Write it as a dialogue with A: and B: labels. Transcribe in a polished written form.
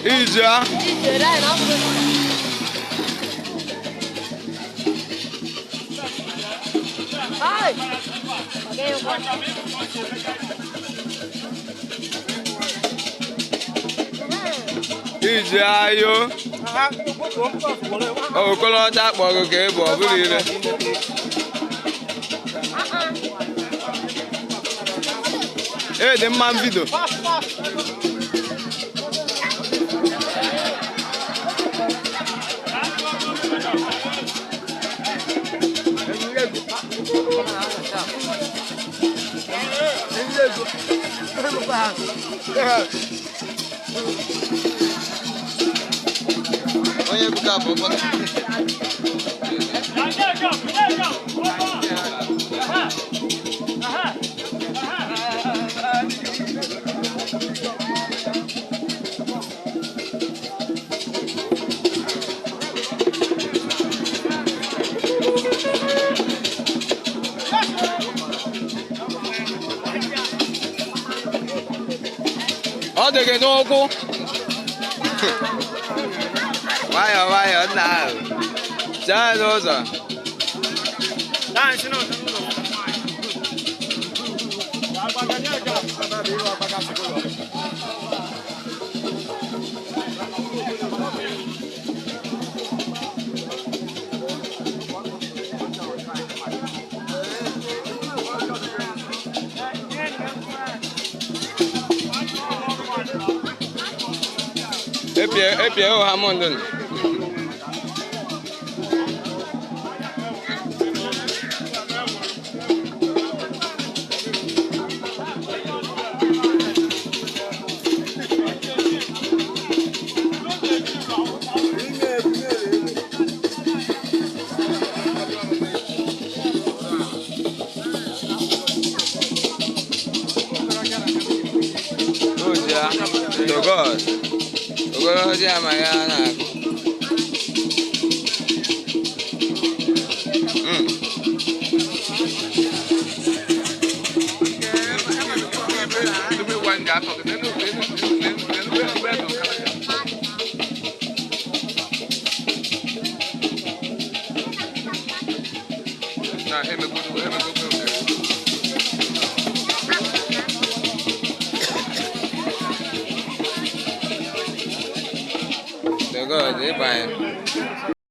A: Ije. Ije ayo. Okolocha kpọrọ ka ị bụ ọ bụrụ ire. Ee, dị mma mbido. Onye ebuka bụ ụfọdụ. Ọ dị gị n'ụkwụ. Nwayọọ nwayọọ nna ahụ. Chaa n'ụzọ. Epie epie ụha m ndụ. Oja, to God. Ogologo amaghị a na-akụ. To God, ịbanye.